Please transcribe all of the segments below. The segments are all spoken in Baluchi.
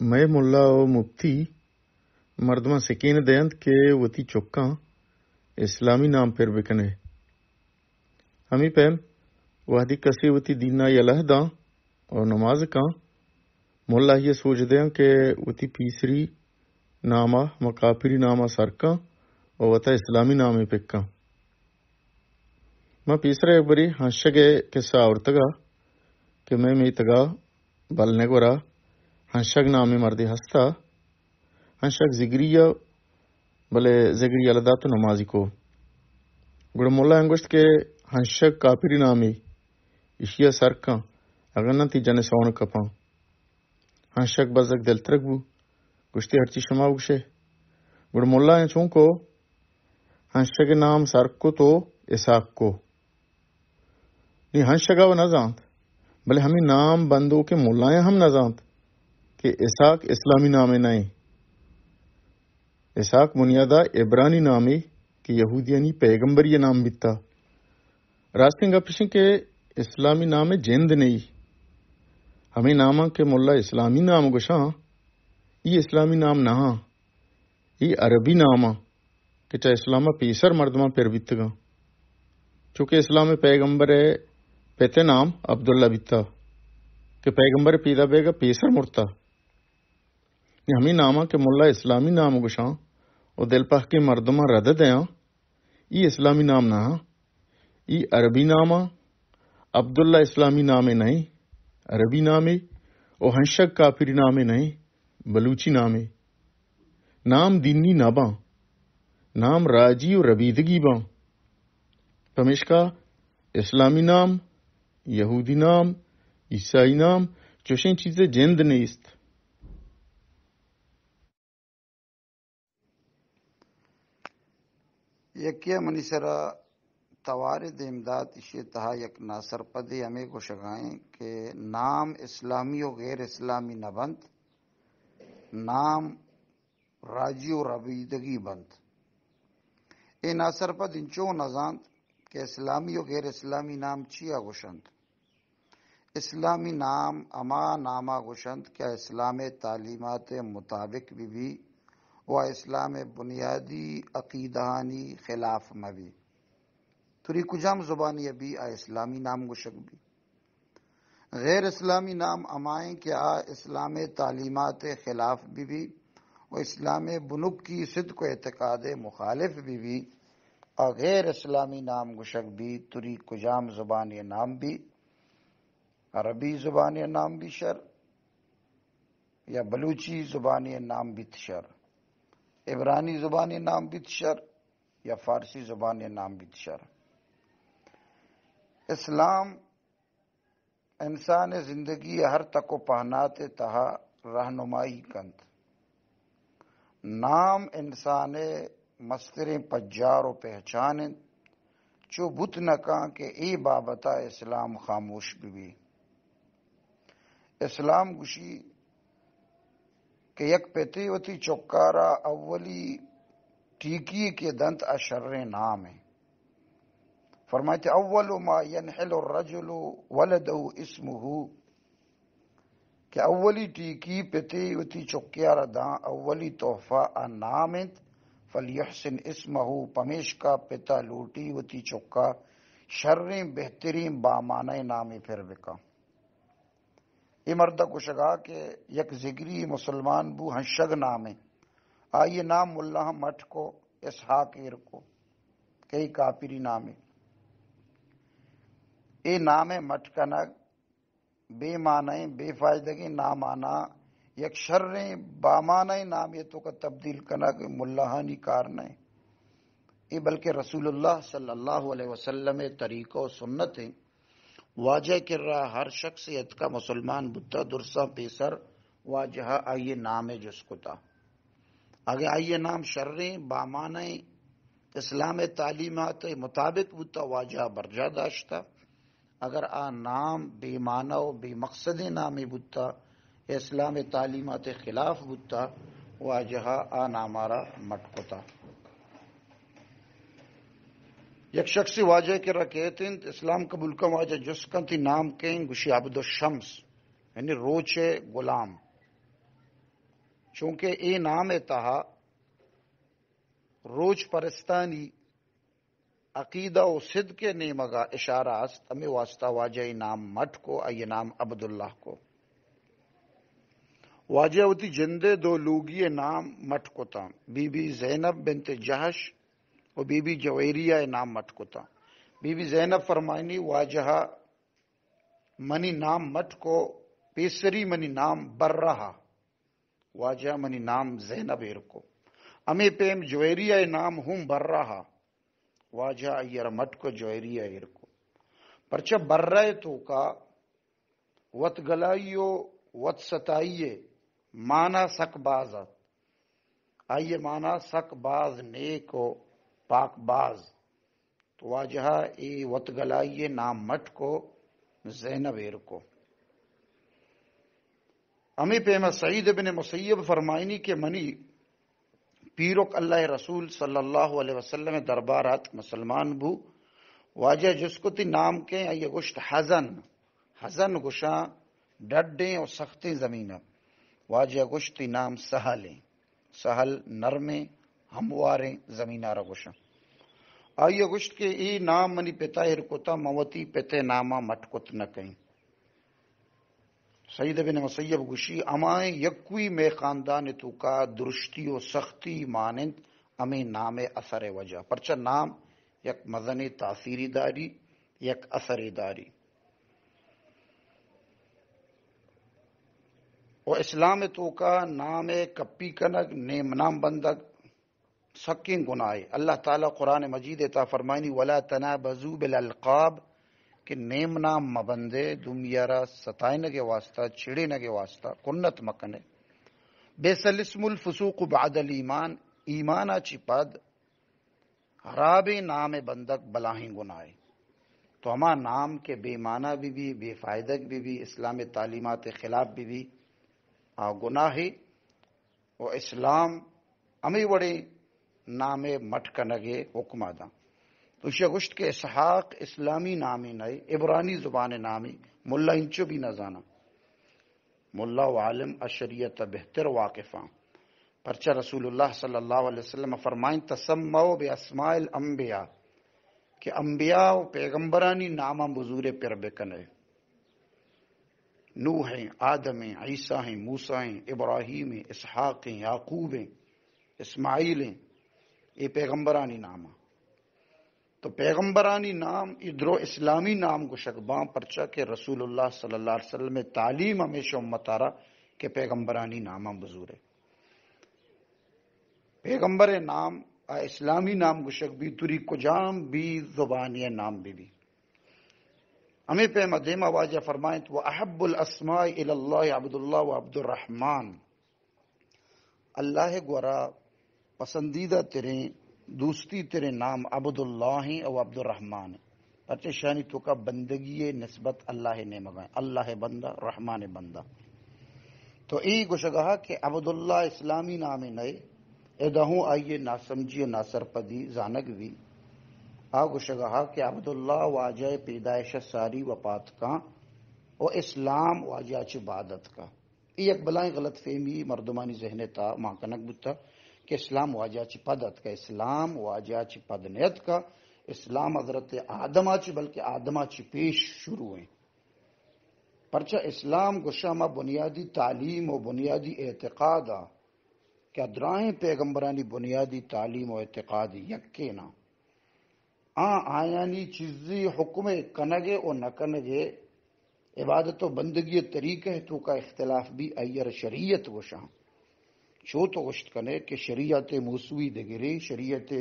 مئے ملا و مپتی مردماں سکین دئینت کہ وتی چکاں اسلامی نام پر بکنئے۔ ہمے پیم وہدی کسے وتی دینا یلہ داں و نماز کاں، ملا آئی ء سوج دیاں کہ وتی پیسری ناما ہما کاپری ناما سر کاں و وتا اسلامی نامے پکاں۔ ما پیسرا یک برے ہنشگ ء کسہ آورتگا کہ مئے میتگا بلنگ ورا ہنشگ نامیں مردے ہستا۔ ہنشگ زگری ء، بلے زگری یلہ دات و نمازی کو۔ گڑا ملا ء گوشت کہ ہنشگ کاپری نامے، ایشی ء سر کن، اگاں نہ تئی جن ء سون کپاں۔ ہنشک بزگ دلترک بو، گوشتی، ہرچی شما بگشے۔ گڑا ملا ء چون کو، ہنشک ء نام سر کت و اسحاق کو۔ نی ہنشک ء و نہ زانت، بلے ہمے نام بندوکیں ملا ء ہم نہ زانت کہ اسحاق اسلامی نامے نہ ایں۔ اسحاق بنیادا عبرانی نامے کہ یہودیانی پیغمبری نام بیتا۔ راستیں گپ اش انت کہ اسلامی نام ء جند نئی۔ ہمے ناماں کہ ملا اسلامی نام گوشاں، ای اسلامی نام نہ آں، ای عربی نام آں کہ چہ اسلام ء پیسر مردماں پر بیتگاں۔ چونکہ اسلام ء پیغمبر ء پت ء نام عبداللہ بیتا کہ پیغمبر ء پیدا بیگ ء پیسر مرتا۔ نی ہمے ناماں کہ ملا اسلامی نام گوشاں و دلپہکیں مردماں رد دیاں، ای اسلامی نام نہ آں، ای عربی نام آں۔ عبداللہ اسلامی نامے نہ ایں، عربی نامے، و ہنشگ کاپری نامے نہ ایں، بلوچی نامے۔ نام دینی نہ باں، نام راجی و ربیدگی باں۔ پمیشکا اسلامی نام، یہودی نام، عیسائی نام، چوشیں چیزے جند نیست۔ یکے ء منی سرا توارے دیم دات، ایشی ء تہا یک ناسرپدے ہمے گوشگائیں کہ نام اسلامی و غیر اسلامی نہ بنت، نام راجی و ربیدگی بنت۔ اے ناسرپد انچو نہ زانت کہ اسلامی و غیر اسلامی نام چیا گوشنت۔ اسلامی نام ہما ناما گوشنت کہ اسلام ء تعلیمات ء مطابق بہ بی و اسلام ء بنیادی عقیدہانی خلاف مہ بی۔ تری کجام زبانی ء بی آ اسلامی نام گوشگ بی۔ غیر اسلامی نام ہمائیں کہ آ اسلام ء تعلیمات ء خلاف بہ بی و اسلام ء بنکی صدق و اعتقاد ء مخالف بہ بی، آ غیر اسلامی نام گوشگ بی۔ تری کجام زبانی نام بی، عربی زبانی نام بی شر، یا بلوچی زبانی نام بیت شر، عبرانی زبانی نام بیت شر، یا فارسی زبانی نام بیت شر۔ اسلام انسان ء زندگی ء ہر تک و پہنات ء تہا رہنمائی کنت۔ نام انسان ء مستریں پجار و پہچان انت۔ چو بوت نہ کن کہ اے بابت ء اسلام خاموش بہ بی۔ اسلام گوشی کہ یک پتے وتی چکارا اولی ٹیکی کہ دنت آ شریں نام انت۔ فرمائیت، اول ما ينحل الرجل ولده اسمه، کہ اولی ٹیکی پتے وتی چکیارا داں، اولی تحفہ آ نام انت، فليحسن اسمه، پمیشکا پتا لوٹی وتی چکا شریں بہتریں بامانہ نامے پر بکن۔ اے مرد ء گوشگا کہ یک زگری مسلمان بو، ہنشگ نامے، آئی نام ملا ہم مٹ کو، اسحاق ایر کو، کئی کاپری نامے۔ اے نام ء مٹ کنگ بے معنی، بے فائدگیں نامانا یک شریں بامعنی نامے توکا تبدیل کنگ ملاہانی کار نہ۔ اے بلکہ رسول اللہ صلی اللہ علیہ وسلم ء طریقہ و سنت انت۔ واجہ کرا ہر شخص اتکا مسلمان بوتا، درساں پیسر واجہ آئی نام جست کتا۔ اگہ آئی نام شریں، بامانہ اسلام تعلیمات مطابق بوتا، واجہ برجا داشتا۔ اگر آ نام بے معنی و بے مقصدیں نامے بوتا، اسلام تعلیمات خلاف بوتا، واجہ آ نامارا مٹ کتا۔ یک شخصی واجہ کرا کیت انت، اسلام قبول کن، واجہ جست کن، تئی نام کئے انت؟ گوشی عبد الشمس، یعنی روچ غلام۔ چونکہ اے نام ءِ تہا روچ پرستانی عقیدہ و صدق ءِ نیمگا اشارہ است، ہمے واسطہ واجہ ءِ نام مٹ کو، آئی ءِ نام عبداللہ کو۔ واجہ وتی جندے دو لوگی ءِ نام مٹ کتاں، بی بی زینب بنت جحش و بی بی جویریہ ءِ نام مٹ کتاں۔ بی بی زینب فرمائنی، واجہ منی نام مٹ کو، پیسری منی نام برہ ءَ۔ واجہ منی نام زینب ایر کو۔ ہمے پیم جویریہ ءِ نام ہم برہ ءَ۔ واجہ آئی ءَ را مٹ کو، جویریہ ایر کو۔ پرچہ برہ ءِ توکا وت گلائی و وت ستائی ءِ مانا سک باز ات۔ آئی ءِ مانا سک باز نیک و پاک باز۔ تو واجہ ءَ اے وت گلائی ءِ نام مٹ کو، زینب ایر کو۔ ہمے پیما سعید ابن مسیب فرمائنی کہ منی پیرک اللہ ءِ رسول صلی اللہ علیہ وسلم ءِ دربار ءَ اتک، مسلمان بو۔ واجہ جست کو تئی نام کئے؟ آئی ءَ گوشت حزن۔ حزن گوشاں ڈڈیں و سختیں زمین ءَ۔ واجہ گوشت تئی نام سہل ایں۔ سہل نرمیں، ہمواریں زمین ءَ را گوشاں۔ آئی ءَ گوشت کہ اے نام منی پتا ایر کتا، من وتی پت ءِ نام ءَ مٹ کت نہ کئیں۔ سعید بن مسیب گوشی، ہمائیں یکوئی مئے خاندان ءِ توکا درشتی و سختی مان انت ہمے نام ءِ اثر ءِ وجہ۔ پرچہ نام یک مزنیں تاثیری داری، یک اثرے داری۔ و اسلام ءِ توکا نام ءِ کپی کنگ، نیم نام بندگ، سکیں گناہے۔ اللہ تعالی قرآن مجید ءِ تہا فرمائنی، ولا تنابزوا بالالقاب، کہ نیم نام مبندے، دومی ءَ را ستائینگ ءِ واسطہ، چڑینگ ءِ واسطہ، کنت مکنے۔ بئس الاسم الفسوق بعد الایمان، ایمان ءَ چہ پد ہرابیں نام ءِ بندگ بلاہیں گناہے۔ تو ہما نام کہ بے معنی بہ بی، بے فائدگ بہ بی، اسلام ءِ تعلیمات ءِ خلاف بہ بی، آ گناہے۔ و اسلام ہمے وڑیں نام ءِ مٹ کنگ ءِ حکم ءَ داں۔ تو ایشی ءَ گوشت کہ اسحاق اسلامی نامے نہ، عبرانی زبان ءِ نامے، ملا انچو بھی نہ زاناں۔ ملا و عالم ءَ شریعت ءَ بہتر واقفاں۔ پرچہ رسول اللہ صلی اللہ علیہ وسلم فرمائیں، تسموا باسماء الانبیاء، کہ انبیاء و پیغمبرانی ناماں بزورے پر بکنے۔ نوح ایں، آدم ایں، عیسیٰ ایں، موسیٰ ایں، ابراہیم ایں، اسحاق ایں، یعقوب ایں، اسماعیل ایں، اے پیغمبرانی نام ایں۔ تو پیغمبرانی نام اے درو اسلامی نام گوشگ باں، پرچا کہ رسول اللہ صلی اللہ علیہ وسلم ءِ تعلیم ہمیشہ امت ءَ را کہ پیغمبرانی ناماں بزورے۔ پیغمبر ءِ نام ءَ اسلامی نام گوشگ بی، توری کجام بھی زبانی ءِ نام بہ بی۔ ہمے پیما دیما واجہ فرمائنت، و احب الاسماء الی اللہ عبداللہ و عبدالرحمن۔ اللہ ءِ گورا پسندیدہ تریں، دوستی تریں نام عبداللہ ایں او عبدالرحمن ایں۔ پرچہ اشانی توکا بندگی ءِ نسبت اللہ ءِ نیمگا ایں۔ اللہ ءِ بندہ، رحمان ءِ بندہ۔ تو اے گوشگا کہ عبداللہ اسلامی نامے نئے، ادا ہوں آئی ءِ ناسمجھی و ناسرپدی زانگ بی۔ آ گوشگا کہ عبداللہ واجہ ءِ پیدائش ءَ ساری وپات کاں و اسلام واجہ ءَ چہ بعد اتکا۔ اے یک بلاہیں غلط فہمی مردمانی ذہن ءِ تہا مان کنگ بوتگ کہ اسلام واجہ ءَ چہ پد اتکا۔ اسلام واجہ ءَ چہ پد نیتکا، اسلام حضرت آدم ءَ چہ، بلکہ آدم ءَ چہ پیش شروع ایں۔ پرچہ اسلام گوشاں ہما بنیادی تعلیم و بنیادی اعتقاد ءَ کہ دراہیں پیغمبرانی بنیادی تعلیم و اعتقاد یکے نہ۔ آ، آیانی چیزی حکم ءِ کنگ ءِ و نہ کنگ ءِ، عبادت و بندگی ءِ طریقہ ءِ توکا اختلاف بی، آئی ءَ را شریعت گوشاں۔ چو تو گوشت کنے کہ شریعت موسوی دگرے، شریعت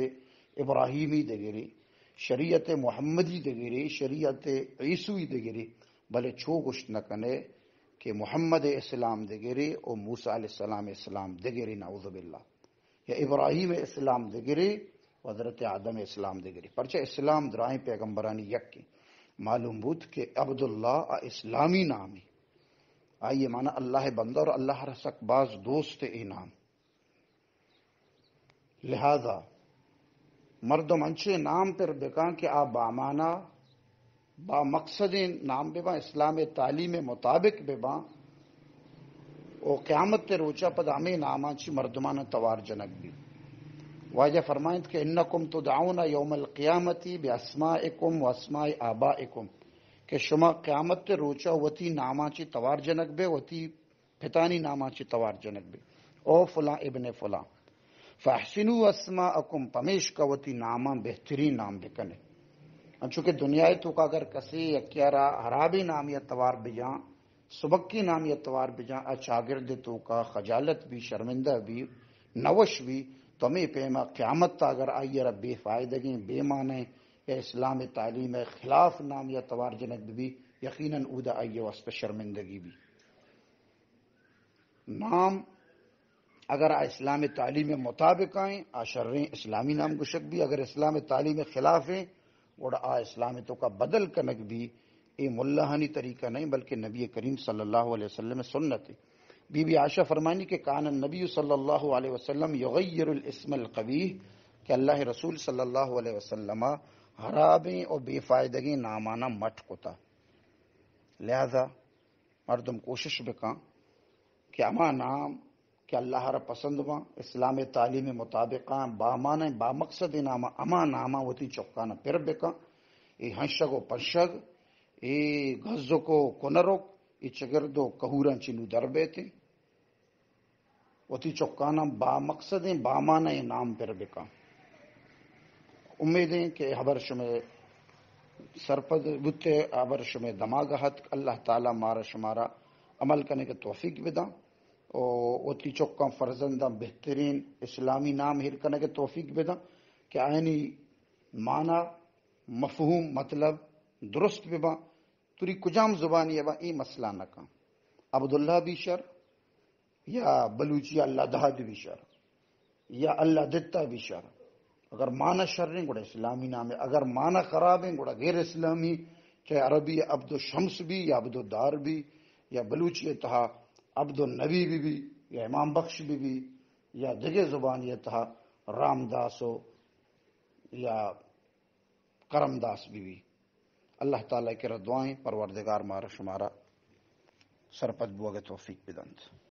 ابراہیمی دگرے، شریعت محمدی دگرے، شریعت عیسوی دگرے، بلے چو گوشت نہ کنے کہ محمد ءِ اسلام دگرے و موسی علیہ السلام ءِ اسلام دگرے، نعوذ باللہ۔ یا ابراہیم ءِ اسلام دگرے و حضرت آدم ءِ اسلام دگرے۔ پرچہ اسلام دراہیں پیغمبرانی یکے۔ معلوم بوت کہ عبداللہ ءَ اسلامی نامے۔ آئی ءِ معنی اللہ ءِ بندہ اور اللہ ءَ را سک باز دوست اے نام۔ لہذا مردم انچیں نام پر بکاں کہ آ بامانا با مقصدیں نام بہ باں، اسلام ءِ تعلیم ءِ مطابق بہ باں، و قیامت روچا پد ہمے ناماں چی مردماناں توار جنگ بی۔ واجہ فرمائنت کہ انکم تدعون یوم القیامت باسمائکم و اسماء آبائکم، کہ شما قیامت روچا وتی ناماں چی توار جنگ بے، وتی پتانی ناماں چی توار جنگ بے، او فلاں ابن فلاں، فاحسنوا اسماءکم، پمیشکا وتی ناماں بہترین نام بکنے۔ انچو کہ دنیا توکا اگر کسی یکیارا حرابی نامی توار بجاں، سبکی نامی توار بجاں، آ چاگرد توکا خجالت بی، شرمندہ بی، نوش بی، تو ہمے پیما قیامت تا اگر آئی را بے فائدگیں، بے معنی یا اسلام تعلیم خلاف نامی توار جنگ بی، یقیناً اودا آئی واسطہ شرمندگی بی۔ نام اگر آ اسلام تعلیم مطابق آئیں، آ شریں اسلامی نام گشک بی، اگر اسلام تعلیم خلاف ہیں، گڑا آ اسلام توکا بدل کنگ بی۔ اے ملاہانی طریقہ نہیں، بلکہ نبی کریم صلی اللہ علیہ وسلم سنت ہے۔ بی بی عائشہ فرمانی کہ کان النبی صلی اللہ علیہ وسلم یغیر الاسم القبیح، کہ اللہ رسول صلی اللہ علیہ وسلم حرابیں اور بے فائدگیں نامانا مٹ کتا۔ لہذا مردم کوشش بکن کہ ہما نام کہ اللہ را پسند باں، اسلام تعلیم مطابقاں، بامانیں، بامقصد نام، ہما ناماں وتی چکانا پر بکن۔ اے ہنشگ و پنشگ، اے گزک و کنرک، اے چگرد و کہوراں چی نو در بیتیں۔ وتی چکاناں بامقصدیں، بامانہیں نام پر بکن۔ امیدیں کہ ہبر شمے سرپد بوتے، ہبر شمے دماغ اتک۔ اللہ تعالی مارا شمارا عمل کنگے توفیق بداں و وتی چکاں فرزنداں بہترین اسلامی نام ہیر کنگے توفیق بداں کہ آیانی معنی، مفہوم، مطلب درست بباں۔ توری کجام زبانی ابا اے مسئلہ نہ کن۔ عبداللہ بی شر یا بلوچی اللہ داد بی شر یا اللہ دتا بی شر۔ اگر معنی شریں گڑا اسلامی نام ہے، اگر معنی خرابیں گڑا غیر اسلامی۔ چاہے عربی عبد الشمس بی یا عبد الدار بی، یا بلوچی تہا عبد النبی بی بی، یا امام بخش بی بی، یا دگہ زبانی تہا رامداس و یا کرم داس بی بی۔ اللہ تعالی کرا دعائیں پروردگار مارا شمارا سرپد بوگ توفیق بدنت۔